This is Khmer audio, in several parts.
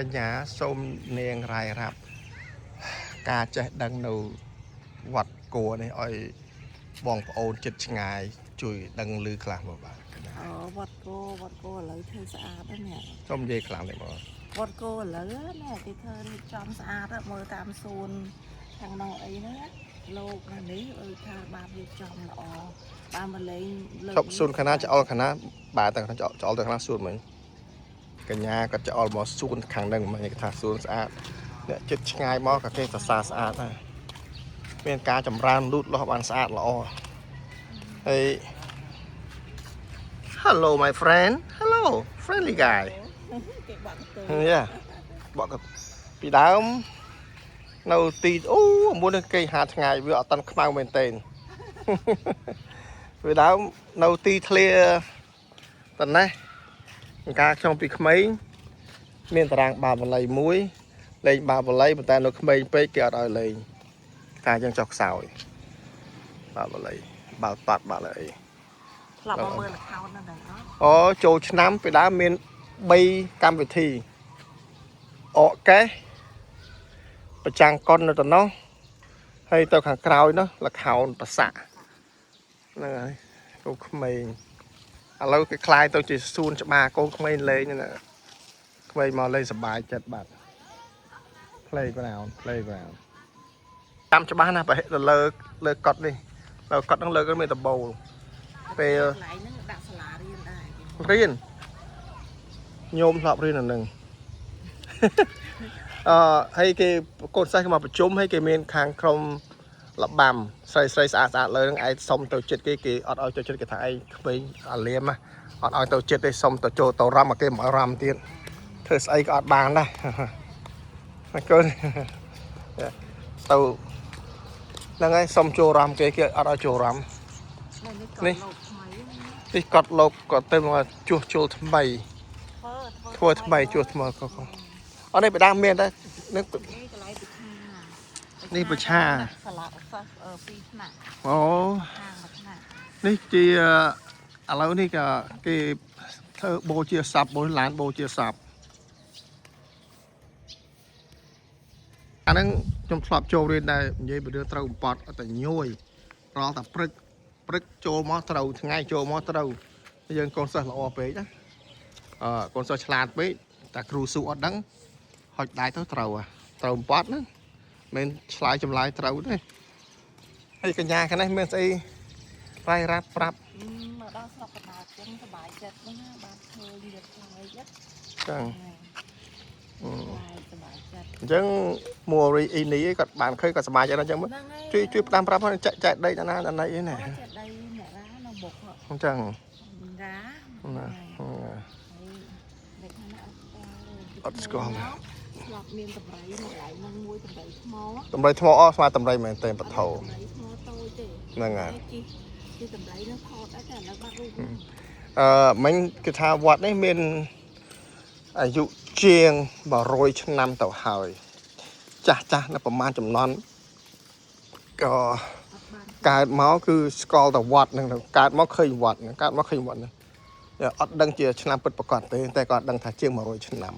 កញ្ញាសូមនាងរាយរាប់ការចេះដឹងនៅវត្តគួរនេះឲ្យបងប្អូនចិត្តឆ្ងាយជួយដឹងឮខ្លះមកបាទកញ្ញា អូវត្តគោវត្តគោឥឡូវធ្វើស្អាតណាស់នេះ សូមនិយាយខ្លាំងតិចបង វត្តគោឥឡូវណាគេធ្វើរៀបចំស្អាតណាស់មើលតាមសួនខាងនោះអីហ្នឹងណាលោកណានេះអឺថាបានរៀបចំល្អបានមកលេងលើក ឈប់សួនខាងណាច្អល់ខាងណាបាទតែខាងច្អល់ច្អល់ទៅខាងណាសួនមិញកញ្ញាគាត់ច្អល់មកសួនខាងហ្នឹងមិញគេថាសួនស្អាតអ្នកចិត្តឆ្ងាយមកក៏គេសរសើរស្អាតដែរមានការចម្រើនលូតលាស់បានស្អាតល្អហើយ Hello, my friend. Hello, friendly guy. គេបាក់ទៅ Yeah. បកកពីដើមនៅទីអូមុននឹងគេហាថ្ងៃវាអត់តាន់ខ្មៅមែនទែន ពីដើមនៅទីធ្លាតណេះកាលខ្ញុំពីក្មេងមានតារាងបាល់វល័យមួយលេងបាល់វល័យប៉ុន្តែនៅក្មេងពេកគេអត់ឲ្យលេងថាយើងចុះខ្សោយបាល់វល័យបាល់តាត់បាល់អី ធ្លាប់មកមើលល្ខោនហ្នឹងដែរអត់ អូចូលឆ្នាំពីដើមមាន3កម្មវិធីអកកេះប្រចាំងកុននៅតំណោះហើយទៅខាងក្រោយនោះលខោនប្រសាក់ហ្នឹងហើយកូនក្មេងឥឡូវគេខ្លាយទៅជាសួនច្បារកូនក្មេងលេងហ្នឹងណាក្មេងមកលេងសប្បាយចិត្តបាត់ playground, playground តាមច្បាស់ណាស់ប្រហែលទៅលើលើកត់នេះលើកត់ហ្នឹងលើកមានដបូលពេល កន្លែងហ្នឹងដាក់សាលារៀនដែរគេ រៀនញោមធ្លាប់រៀនអានឹង អឺហើយគេកូនសិស្សគេមកប្រជុំហើយគេមានខាងក្រុមលបាំស្រីស្រីស្អាតស្អាតលើហ្នឹងឯងសុំទៅចិត្តគេគេអត់ឲ្យទៅចិត្តគេថាឯងក្មេងអាលៀមណាអត់ឲ្យទៅចិត្តទេសុំទៅចូលទៅរំឲ្យគេមិនឲ្យរំទៀតធ្វើស្អីក៏អត់បានដែរ ណាកូន ទៅហ្នឹងហើយសុំចូលរំគេគេអត់ឲ្យចូលរំ នេះក៏លោកថ្មីណា នេះកត់លោកក៏ទៅមកជួសជុលថ្មី ធ្វើ ធ្វើថ្មីជួសថ្មីក៏ក៏អត់នេះបដាមានដែរនឹង នេះកន្លែងប្រឆា នេះប្រឆា សាលាសិស្សអឺពីរថ្នាក់ អូ ខាងមួយថ្នាក់ នេះជាឥឡូវនេះក៏គេធ្វើបូជាសពបូឡានបូជាសពអាហ្នឹងខ្ញុំធ្លាប់ចូលរៀនដែរនិយាយពីរឿងត្រូវបំពត់អត់តែញយរាល់តែព្រឹកព្រឹកចូលមកត្រូវថ្ងៃចូលមកត្រូវយើងកូនសិស្សល្អពេកណាអឺកូនសិស្សឆ្លាតពេកតែគ្រូស៊ូអត់ដឹងហុចដៃទៅត្រូវហ่ะត្រូវបំពត់ហ្នឹងមិនឆ្លើយចម្លើយត្រូវទេហើយកញ្ញាខាងនេះមានស្អីរាយរាប់ប្រាប់ មកដល់ស្រុកកណ្ដាលចឹងសប្បាយចិត្តហ្នឹងណាបានឃើញវាប្លែក ចឹង ហ្នឹង អឺ សប្បាយចិត្ត អញ្ចឹងមួរីអ៊ីនីគាត់បានឃើញគាត់សប្បាយចិត្តអញ្ចឹងមើល ហ្នឹងហើយ ជួយជួយផ្ដាំប្រាប់ផងចែកចែកដីដល់ណាដល់ណីអីណា ចេះដីអ្នករ៉ានៅបុកហ៎ អញ្ចឹង រ៉ា ណា ហើយអ្នកណា អត់ស្គាល់ ធ្លាប់មានតម្រៃមកកន្លែងហ្នឹងមួយតម្រៃថ្ម តម្រៃថ្មអស់ស្មើតម្រៃមែនទេបថោ តម្រៃថ្មតូចទេ ហ្នឹងហើយ ជីជីតម្រៃហ្នឹងថតអត់តែឥឡូវបាត់រូប អឺមិញគេថាវត្តនេះមានអាយុជាង100ឆ្នាំទៅហើយចាស់ចាស់នៅប្រហែលចំនួនក៏ អត់បាន កើតមកគឺស្គាល់តែវត្តហ្នឹងទៅកើតមកឃើញវត្តហ្នឹងកើតមកឃើញវត្តហ្នឹងអត់ដឹងជាឆ្នាំពិតប្រាកដទេតែគាត់ដឹងថាជាង100ឆ្នាំ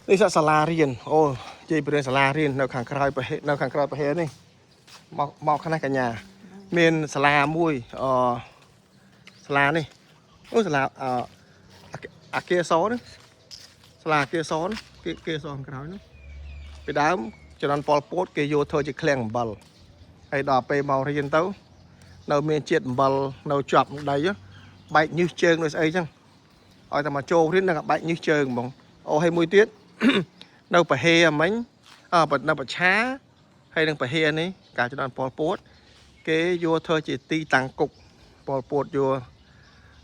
នេះសាសាលារៀនអូនិយាយពីរឿងសាលារៀននៅខាងក្រោយប្រហេនៅខាងក្រោយប្រហេនេះមកមកខាងនេះកញ្ញាមានសាលាមួយអសាលានេះអូសាលាអអាគារសនេះសាលាអាគារសនេះគេគេសខាងក្រោយនោះពីដើមជំនាន់ប៉ុលពតគេយកធ្វើជាឃ្លាំងអំបិលហើយដល់ពេលមករៀនទៅ នៅមានជាតិអំបិលនៅជាប់នឹងដីហ៎បែកញើសជើងដូចស្អីចឹងឲ្យតែមកចូលរៀននឹងបែកញើសជើងហ្មងអូហើយមួយទៀត នៅប្រហេអាមិញអើនៅប្រឆាហើយនឹងប្រហេនេះកាលជំនាន់ប៉ុលពតគេយកធ្វើជាទីតាំងគុកប៉ុលពតយក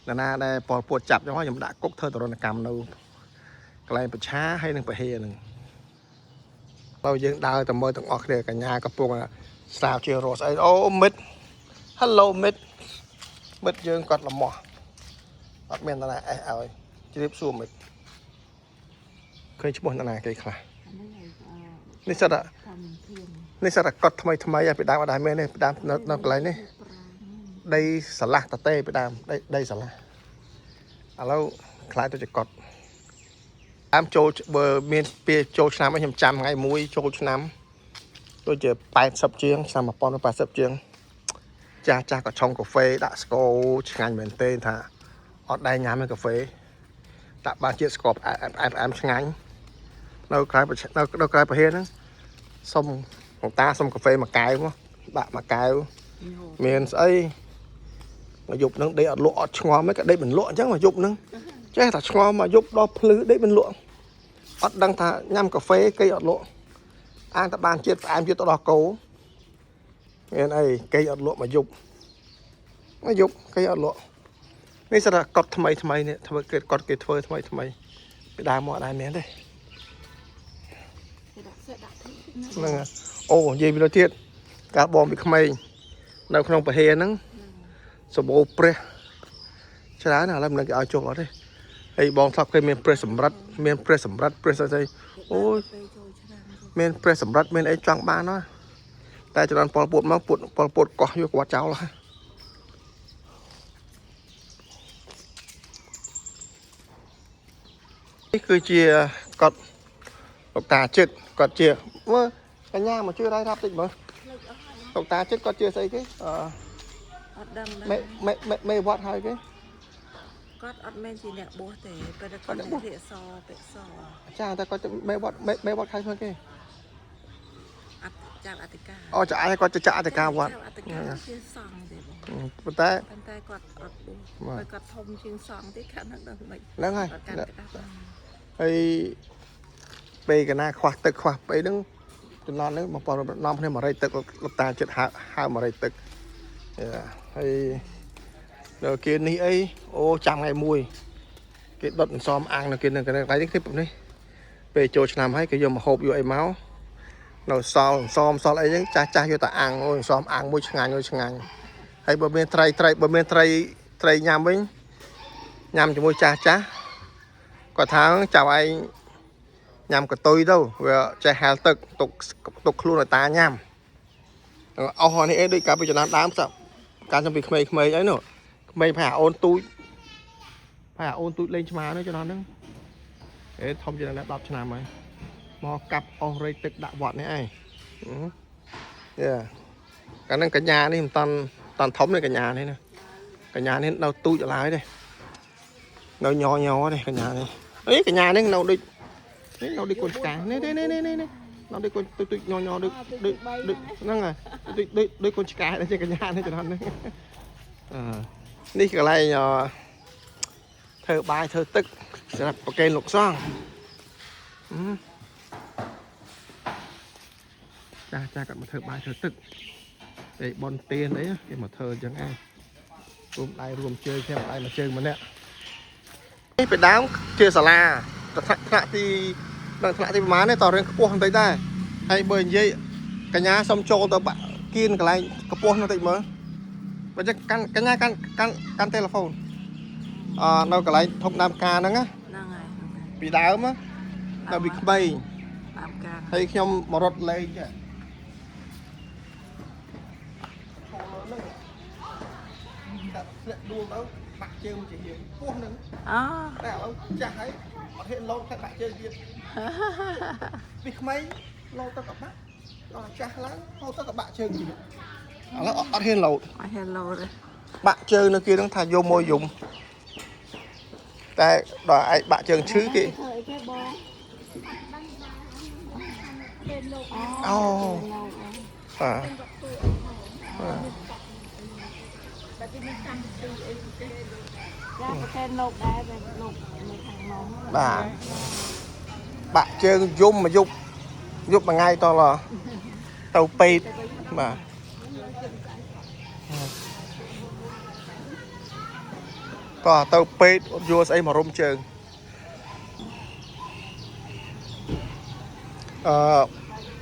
នរណាដែលប៉ុលពតចាប់ចឹងហើយខ្ញុំដាក់គុកធ្វើទរណកម្មនៅកន្លែងប្រឆាហើយនឹងប្រហេហ្នឹងបើយើងដើរតែមើលទាំងអស់គ្នាកញ្ញាកំពុងស្រាវជារស់ស្អីអូមិត្ត Hello មិត្តមិត្តយើងគាត់លមាស់អត់មាននរណាអេះឲ្យជ្រាបសួរមិត្តឃើញឈ្មោះនរណាគេខ្លះ ហ្នឹងហើយអឺ នេះសិតតែ តាមធៀង នេះសិតតែកត់ថ្មីថ្មីហើយពីដើមអត់ដែរមានទេពីដើមនៅនៅកន្លែងនេះ ប្រាំ ដីស្រឡះតទេពីដើមដីដីស្រឡះឥឡូវ ក្លាយទៅជាកត់តាមចូលបើមានពេលចូលឆ្នាំអីខ្ញុំចាំថ្ងៃមួយចូលឆ្នាំដូចជា80ជាងឆ្នាំ1080ជាងចាស់ចាស់ក៏ឆុងកាហ្វេដាក់ស្ករឆ្ងាញ់មែនទេថាអត់ដែរញ៉ាំទេកាហ្វេដាក់បានជាតិស្ករផ្អែមផ្អែមផ្អែមឆ្ងាញ់នៅក្រៅប្រនៅនៅក្រៅប្រហែលហ្នឹងសុំលោកតាសុំកាហ្វេមួយកែវមកដាក់មួយកែវ មានស្អីមកយប់ហ្នឹងដេកអត់លក់អត់ឆ្ងល់មិនក៏ដេកមិនលក់អញ្ចឹងមកយប់ហ្នឹងចេះតែឆ្ងល់មកយប់ដល់ភ្លឺដេកមិនលក់អត់ដឹងថាញ៉ាំកាហ្វេគេអត់លក់អាងតែបានជាតិផ្អែមជាតិទៅដល់គោមានអីគេអត់លក់មកយប់មកយប់គេអត់លក់នេះសិតតែកត់ថ្មីថ្មីនេះធ្វើគេកត់គេធ្វើថ្មីថ្មីពីដើមមកអត់ដែរមានទេ គេដាក់សេះដាក់ធី ហ្នឹងហើយអូនិយាយពីលើទៀតកាលបងពីក្មេងនៅក្នុងពហិហ្នឹង សម្បូរព្រះច្រើនណាស់ឥឡូវមិនដឹងគេឲ្យចូលអត់ទេហើយបងធ្លាប់ឃើញមានព្រះសម្រិទ្ធមានព្រះសម្រិទ្ធព្រះស្អីៗអូយ ពេលចូលឆ្នាំ មានព្រះសម្រិទ្ធមានអីចង់បានណាស់តែចរន្តពលពតមកពតពលពតកោះយកគាត់ចោលហើយនេះគឺជាកត់លោកតាចិត្តគាត់ជាមើលកញ្ញាមកជួយរាយរាប់តិចមើល ភ្លេចអស់ហើយ លោកតាចិត្តគាត់ជាស្អីគេអឺ អត់ដឹង មេ ដែរ មេមេមេវត្តហើយគេ គាត់អត់មែនជាអ្នកបួសទេពេលគាត់អ្នករៀសពាក់ស ចាតែគាត់មេវត្តមេមេវត្តខៃធ្វើគេ អត់ចៅអធិការ អូចាឯងគាត់จะចាក់អធិការវត្ត ចៅអធិការជាសង្ឃទេបង ប៉ុន្តែ ប៉ុន្តែគាត់អត់បួស បាទ ពេលគាត់ធំជាងសង្ឃទៀតខាងហ្នឹងដឹងមិន ហ្នឹងហើយ គាត់កាន់ក្តាប់ហ្នឹង ហើយពេលកណាខ្វះទឹកខ្វះអីហ្នឹងចំណន់ហ្នឹងបងប្អូននាំគ្នាមករៃទឹកលោកតាចិត្តហៅហៅមករៃទឹកយ៉ាហើយដល់គេនេះអីអូចាំថ្ងៃមួយគេដុតអន្សមអាំងនៅគេនឹងកន្លែងនេះគេនេះពេលចូលឆ្នាំហើយគេយកមកហូបយកអីមកនៅសល់អន្សមសល់អីហ្នឹងចាស់ចាស់យកតែអាំងអូយអន្សមអាំងមួយឆ្ងាញ់អូយឆ្ងាញ់ហើយបើមានត្រីត្រីបើមានត្រីត្រីញ៉ាំវិញញ៉ាំជាមួយចាស់ចាស់ គាត់ថាចៅឯងញ៉ាំកតុយទៅវាចេះហែលទឹកទុកទុកខ្លួនឲ្យតាញ៉ាំអស់នេះអីដូចកាលពីចំណាំដើមសក់កាលខ្ញុំពីក្មេងៗអីនោះក្មេងផែអូនទូចផែអូនទូចលេងឆ្មានោះចំណាំហ្នឹងអេធំជាងដល់10ឆ្នាំហើយមកកាប់អស់រៃទឹកដាក់វត្តនេះឯងយ៉ាកាលហ្នឹងកញ្ញានេះមិនតាន់តាន់ធំទេកញ្ញានេះណាកញ្ញានេះនៅទូចឡើយទេនៅញញទេកញ្ញានេះ អីកញ្ញានេះនៅដូចនេះនៅដូចកូនឆ្កែនេះនេះនេះនេះនេះនៅដូចកូនទុយទុយញញដូចដូចដូចហ្នឹងហើយដូចដូចដូចកូនឆ្កែនេះជាកញ្ញានេះចំនួនហ្នឹងអឺនេះកន្លែងអធ្វើបាយធ្វើទឹកសម្រាប់ប្រគេនលោកសង្ឃអឺចាស់ចាស់គាត់មកធ្វើបាយធ្វើទឹកតែបនទៀនអីគេមកធ្វើអញ្ចឹងឯងរួមដៃរួមជើងខ្ញុំដៃមួយជើងម្នាក់ នេះពីដើមជាសាលាទៅថ្នាក់ថ្នាក់ទីដល់ថ្នាក់ទីប្រហែលនេះតរឿងខ្ពស់បន្តិចដែរហើយបើនិយាយកញ្ញាសុំចូលទៅបាក់គៀនកន្លែងខ្ពស់នោះតិចមើលបើចឹងកាន់កញ្ញាកាន់កាន់កាន់ទូរស័ព្ទអឺនៅកន្លែងធំដើមការហ្នឹងណា ហ្នឹងហើយ ពីដើមណាដល់ពីក្មេង តាមការ ហើយខ្ញុំមករត់លេងចេះចូលលើហ្នឹងតែធ្លាក់ដួលទៅបាក់ជើងជាហៀងពោះហ្នឹង អូ តែឥឡូវចាស់ហើយអត់ហ៊ានលោតតែបាក់ជើងទៀតពីក្មេងលោតទៅក៏បាក់ដល់ចាស់ឡើងលោតទៅក៏បាក់ជើងទៀតឥឡូវអត់ហ៊ានលោត អត់ hello ទេ បាក់ជើងនៅគេហ្នឹងថាយំមួយយំតែដល់ឯងបាក់ជើងឈឺគេ ធ្វើអីគេបង អូបាទ ចាប្រកែនលោកដែរតែលោកនៅខាងនោះ បាទបាក់ជើងយំមកយប់យប់មួយថ្ងៃតលទៅពេទ្យបាទតោះទៅពេទ្យអត់យកស្អីមករុំជើង អឺ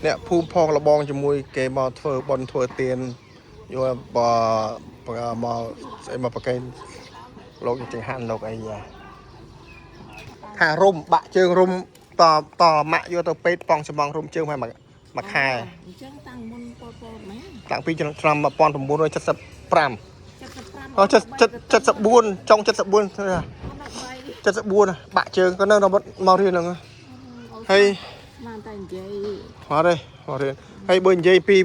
អ្នកភូមិផងលបងជាមួយគេមកធ្វើបុណ្យធ្វើទានយកបើមកស្អីមកប្រកេនលោកចង្ហាន់លោកអីយ៉ាថារុំបាក់ជើងរុំតតម៉ាក់យកទៅពេទ្យប៉ងច្បងរុំជើងឲ្យមួយមួយខែ អញ្ចឹងតាំងមុនប៉ុលពតមែន តាំងពីឆ្នាំ1975 75 អូ74ចុង74 13 74បាក់ជើងក៏នៅមករៀនហ្នឹងហើយ បានតែនិយាយ អត់ទេមករៀនហើយបើនិយាយពី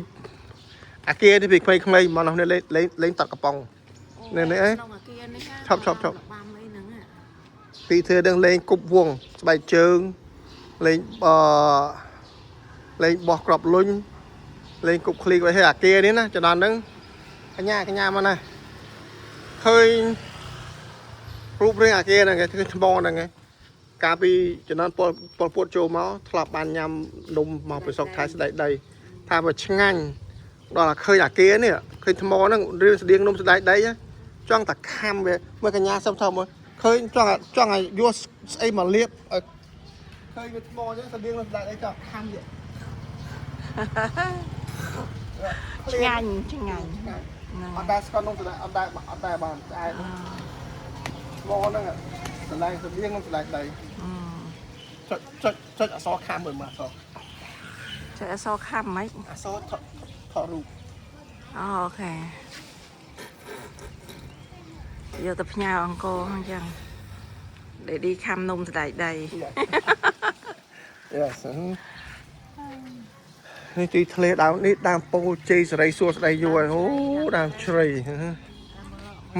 អាគារនេះពីក្មេងៗមកនោះនេះលេងលេងលេងតត់កំប៉ុង នេះនេះអី ក្នុងអាគារនេះ ឈប់ឈប់ឈប់ បាំអីហ្នឹងហ่ะ ពីធ្វើនឹងលេងគប់វងស្បែកជើងលេងអឺលេងបោះក្របលុញលេងគប់ឃ្លីកໄວហើយអាគារនេះណាចំណន់ហ្នឹងកញ្ញាកញ្ញាមកណាឃើញរូបរាងអាគារហ្នឹងគេឃើញថ្មហ្នឹងឯងកាលពីចំណន់ពលពលពួតចូលមកធ្លាប់បានញ៉ាំនំមកពីស្រុកថៃស្ដែកដីថាវាឆ្ងាញ់ដល់តែឃើញអាគារនេះឃើញថ្មហ្នឹងរឿងស្តៀងនំស្ដែកដីណាចង់តែខំវាមើលកញ្ញាសុំថតមើលឃើញចង់ឲ្យចង់ឲ្យយកស្អីមកលាបឲ្យឃើញវាថ្មអញ្ចឹងស្តៀងនំស្ដែកដីចង់ខំវា ឆ្ងាញ់ឆ្ងាញ់ហ្នឹង អត់ដែលស្គាល់នំស្ដែកអត់ដែលអត់ដែលបានស្អែកថ្មហ្នឹងស្ដែកស្តៀងនំស្ដែកដី អឺ ចុចចុចចុចអក្សរខាំមើលមើលអក្សរ ចេះអក្សរខំហ្មង អក្សរថតថតរូប អូ OK យកទៅផ្ញើអង្គរហ្នឹងចឹង Daddy ខាំនំសណ្ដែកដី Yes នេះទីធ្លាដើមនេះដើមពោជ័យសេរីសួស្ដីយួរអូដើមជ្រៃ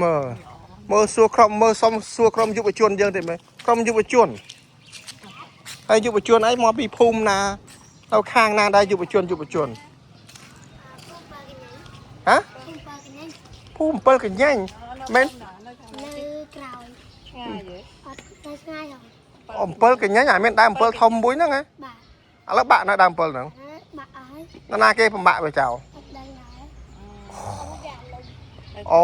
មើលមើលសួរក្រុមមើលសុំសួរក្រុមយុវជនយើងទេមើលក្រុមយុវជនហើយយុវជនឯងមកពីភូមិណាទៅខាងណាដែរយុវជនយុវជនហ៎ភូមិ7កញ្ញាញមែន នៅក្រោយ ឆ្ងាយទេ អត់ទៅឆ្ងាយហ៎ 7កញ្ញាញអាមានដើម7ធំមួយហ្នឹងហ៎ បាទ ឥឡូវបាក់នៅដើម7ហ្នឹង ហើយបាក់អស់ហើយ នរណាគេបំបាក់វាចោល អត់ដឹងដែរអូយ៉ាលំ អូ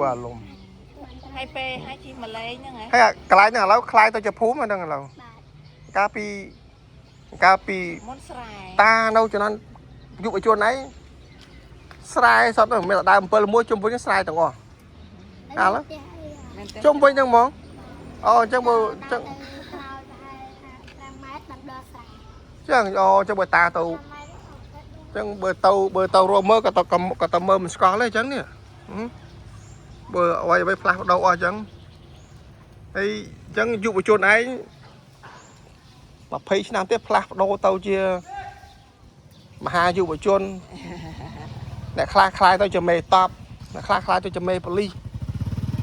បាទលំ បាន ហើយពេលហើយជិះម៉ាឡេហ្នឹងហ៎ ហើយកន្លែងហ្នឹងឥឡូវខ្លាយទៅជាភូមិហ្នឹងឥឡូវ បាទ កាលពីកាលពី មុនស្រែ តានៅជំនាន់យុវជនឯងស្រែសតទៅមានតែដើម7មួយជុំវិញហ្នឹងស្រែទាំងអស់ អាឡូ ផ្ទះអី មែនទេ ជុំវិញហ្នឹងហ្មងអូអញ្ចឹងបើអញ្ចឹង ទៅក្រោយប្រហែល5ម៉ែត្របានដល់ស្រែ អញ្ចឹងអូអញ្ចឹងបើតាទៅ 5ម៉ែត្រអត់ទៅ អញ្ចឹងបើទៅបើទៅរួមមើលក៏ទៅក៏ទៅមើលមិនស្គាល់ទេអញ្ចឹងនេះហឹមបើអ្វីអ្វីផ្លាស់ប្ដូរអស់អញ្ចឹងហើយអញ្ចឹងយុវជនឯង20ឆ្នាំទៀតផ្លាស់ប្ដូរទៅជាមហាយុវជនអ្នកខ្លះខ្លាយទៅជាមេតបអ្នកខ្លះខ្លាយទៅជាមេប៉ូលីស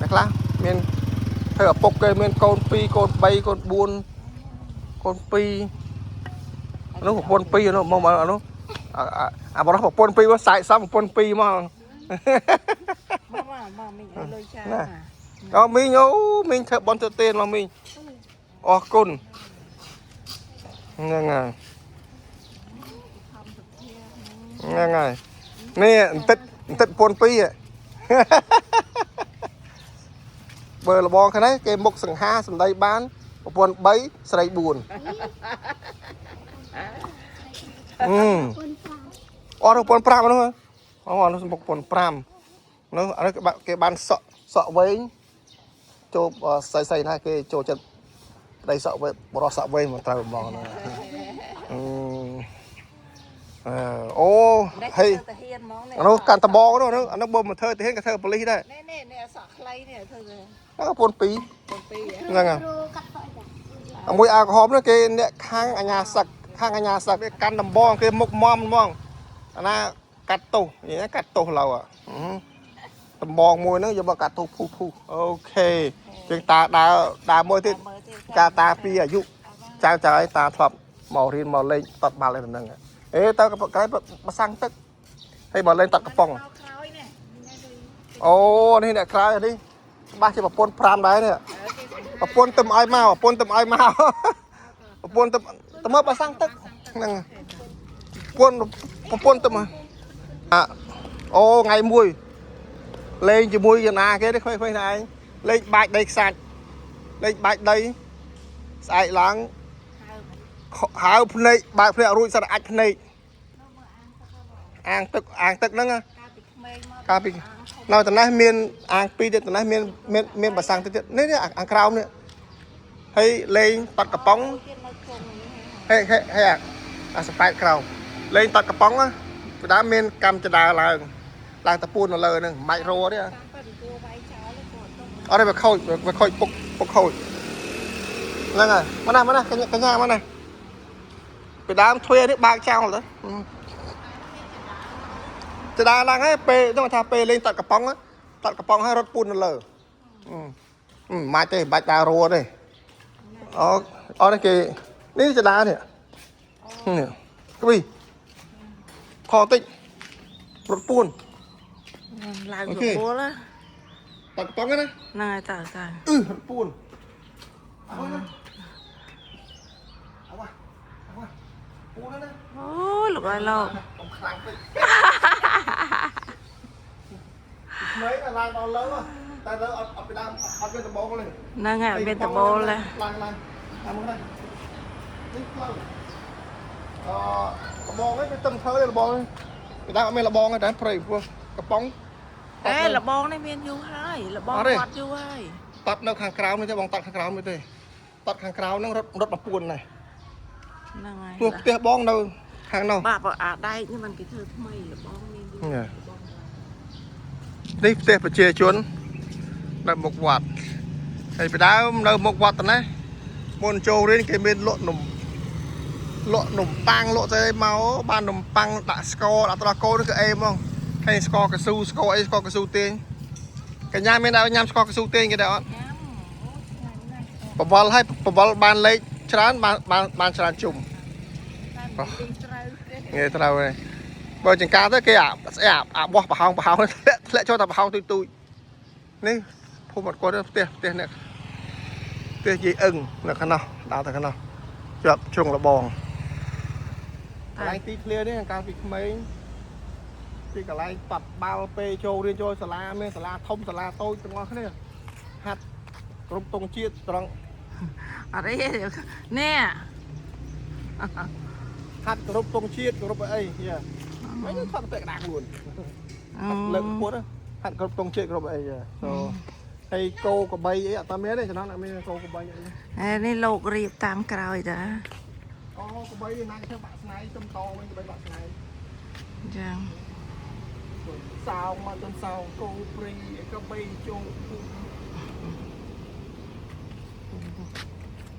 អ្នកខ្លះមានធ្វើឪពុកគេមានកូន2កូន3កូន4កូន2នោះប្រពន្ធ2នោះមកមកអានោះអាអាអាបរោះប្រពន្ធ2មកសាយសំប្រពន្ធ2មក មកមកមកមីងឲ្យលុយចា ណា អូមីងអូមីងធ្វើបន់ទៅទេមកមីងអរគុណហ្នឹងហើយហ្នឹងហើយនេះបន្តិចបន្តិចប្រពន្ធ2ហ៎ បើលបងខាងនេះគេមុខសង្ហាសម្ដីបានប្រពន្ធ3ស្រី4អឺ គុណ5 អត់ប្រពន្ធ5នោះហ៎អូអានោះប្រពន្ធ5នោះអានោះគេបាគេបានសក់សក់វែងចូលស្អីស្អីណាគេចូលចិត្តប្តីសក់វែងបរោះសក់វែងមកត្រូវហ្មងហ្នឹងអឺអឺអូហេ ទៅហ៊ានហ្មងនេះ អានោះកាន់ដបងនោះអានោះអានោះបើមិនធ្វើទៅហ៊ានក៏ធ្វើប៉ូលីសដែរ នេះនេះនេះអសក់ខ្លីនេះធ្វើទៅ ហ្នឹងប្រពន្ធ2 កូនពីរ ហ្នឹងហើយ គ្រូកាត់សក់ចា អាមួយអាវក្រហមនោះគេអ្នកខាងអាញាសឹកខាងអាញាសឹកគេកាន់ដំបងគេមុខមមហ្មងអាណាកាត់ទោសនិយាយណាកាត់ទោសឡើយដំបងមួយហ្នឹងយកមកកាត់ទោសភុះភុះ OK ជាងតាដើរដើរមួយទៀត មើលទៀត ការតាពីអាយុចៅចៅឲ្យតាធ្លាប់មករៀនមកលេងតត់បាល់អីហ្នឹងអេទៅកន្លែងបសាំងទឹកហើយមកលេងតត់កំប៉ុង មកក្រោយនេះ អូនេះអ្នកក្រៅនេះច្បាស់ជាប្រពន្ធ5ដែរនេះប្រពន្ធទៅឲ្យមកប្រពន្ធទៅឲ្យមកប្រពន្ធទៅទៅមកបសាំងទឹកហ្នឹងប្រពន្ធប្រពន្ធទៅមកអាអូថ្ងៃមួយលេងជាមួយយ៉ាងណាគេនេះក្មេងៗណាឯងលេងបាច់ដីខ្សាច់លេងបាច់ដីស្អែកឡើង ហើ ហើភ្នែកបើកភ្នែករួចសិតអាចភ្នែកអាងទឹកអាងទឹកហ្នឹងណា កាលពីក្មេងមក កាលពីនៅតំណេះមានអាងពីរទៀតតំណេះមានមានមានបាសាំងទៀតទៀតនេះនេះអាងក្រោមនេះហើយលេងតាត់កំប៉ុង ទៀតនៅគង់នេះ ហេហេហេអាអាសប៉ែតក្រោមលេងតាត់កំប៉ុងណាពីដើមមានកម្មចដាឡើងឡើងតពួននៅលើហ្នឹងមិនបាច់រទេ តាមពិតគួរវាយចោលគួរទុក អត់ទេវាខូចវាខូចពុកពុកខូច ហ្នឹងហើយមកណាមកណាកញ្ញាកញ្ញាមកណាពីដើមទ្វារនេះបើកចោលទៅចដាឡើងហើយពេលហ្នឹងថាពេលលេងតាត់កំប៉ុងតាត់កំប៉ុងហើយរត់ពូននៅលើមិនបាច់ទេមិនបាច់ដើររួទេអូអូនេះគេនេះចដានេះនេះក្វីខតិចរត់ពូន ឡើង អូខេ រវល់ណា តាត់កំប៉ុងណា ហ្នឹងហើយតើតើ អឺរត់ពូនអើអវ៉ាអវ៉ាពូនណា អូលោកអើយលោក កុំខ្លាំងពេកក្មេងឡើងដល់លើតែលើអត់អត់ពីដើមអត់មានដំបងទេ ហ្នឹងហើយអត់មានដបូលទេ ឡើងឡើងតាមមកនេះនេះផ្លូវអឺលបងនេះវាទឹងធ្វើទេលបងនេះពីដើមអត់មានលបងទេតែព្រៃព្រោះកំប៉ុង អេលបងនេះមានយូរហើយលបង អត់ទេ គាត់យូរហើយ តាត់នៅខាងក្រៅនេះទេបងតាត់ខាងក្រៅនេះទេតាត់ខាងក្រៅហ្នឹងរត់រត់មកពួននេះ ហ្នឹងហើយ ព្រោះផ្ទះបងនៅខាងនោះ បាទបើអាដែកនេះมันគេធ្វើថ្មីលបងមានយូរ នេះ លបង នេះផ្ទះប្រជាជននៅមុខវត្តហើយពីដើមនៅមុខវត្តណាមុនចូលរៀនគេមានលក់នំលក់នំប៉័ងលក់ស្អីមកបាននំប៉័ងដាក់ស្ករដាក់ត្រកូនគឺអេហ្មងហើយស្ករកស៊ូស្ករអីស្ករកស៊ូទាញកញ្ញាមានដែរញ៉ាំស្ករកស៊ូទាញគេដែរអត់ ញ៉ាំអូឆ្ងាញ់ណាស់ បវលហើយបវលបានលេខច្រើនបានបានបានច្រើនជុំ តែមិនទីត្រូវទេ ងាយត្រូវហើយបើចង្ការទៅគេអាស្អីអាអាបោះប្រហោងប្រហោងធ្លាក់ធ្លាក់ចូលតែប្រហោងទូចទូចនេះភូមិអត់គាត់ទេផ្ទះផ្ទះអ្នកផ្ទះយាយអឹងនៅខាងនោះដើរទៅខាងនោះជាប់ជ្រុងលបងកន្លែងទីធ្លានេះកាលពីក្មេងទីកន្លែងប៉ាត់បាល់ពេលចូលរៀនចូលសាលាមានសាលាធំសាលាតូចទាំងអស់គ្នាហាត់គ្រប់ទងជាតិត្រង់ អត់អីទេនេះ ហាត់គ្រប់ទងជាតិគ្រប់អីយ៉ាមិនថត់ពាក់កណ្ដាលខ្លួន លើកពោះហាត់គ្រប់ទងជាតិគ្រប់អីសូហើយគោក្របីអីអត់តាមានទេចំណងអត់មានគោក្របីអី អេនេះលោករៀបតាមក្រោយតា អូក្របីណាគេធ្វើបាក់ស្នែងទឹមតវិញក្របីបាក់ស្នែង អញ្ចឹង សោងមកទៅសោងគោព្រីក្របីជោគូ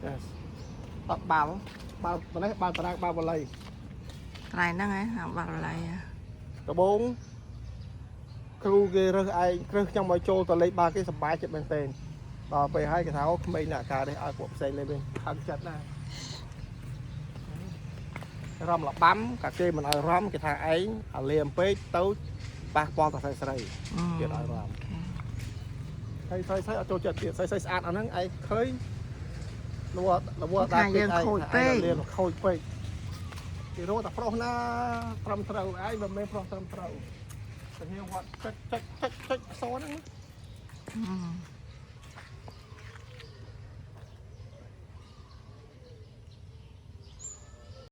Yes តបាល់បាល់នេះបាល់តារាងបាល់វល័យក ន្លែងហ្នឹងហ៎អាបាល់ឡៃ ដបងគ្រូគេរើសឯងរើសខ្ញុំឲ្យចូលទៅលេងបាល់គេសប្បាយចិត្តមែនទែនដល់ពេលហើយគេថាអូក្មេងអ្នកការនេះឲ្យពួកផ្សេងលេងវិញខឹងចិត្តណាស់ រំលបាំកាគេមិនឲ្យរំគេថាឯងអាលៀមពេកទៅប៉ះពាល់តស្រីស្រីទៀតឲ្យរំហើយស្រីស្រីអត់ចូលចិត្តទៀតស្រីស្រីស្អាតអាហ្នឹងឯងឃើញលវលវ ថាយើងខូចពេក លៀមខូចពេកគេរកតែប្រុសណាត្រឹមត្រូវឯងមិនមែនប្រុសត្រឹមត្រូវតែហ៊ានវត្តចុចចុចចុចចុចអសហ្នឹង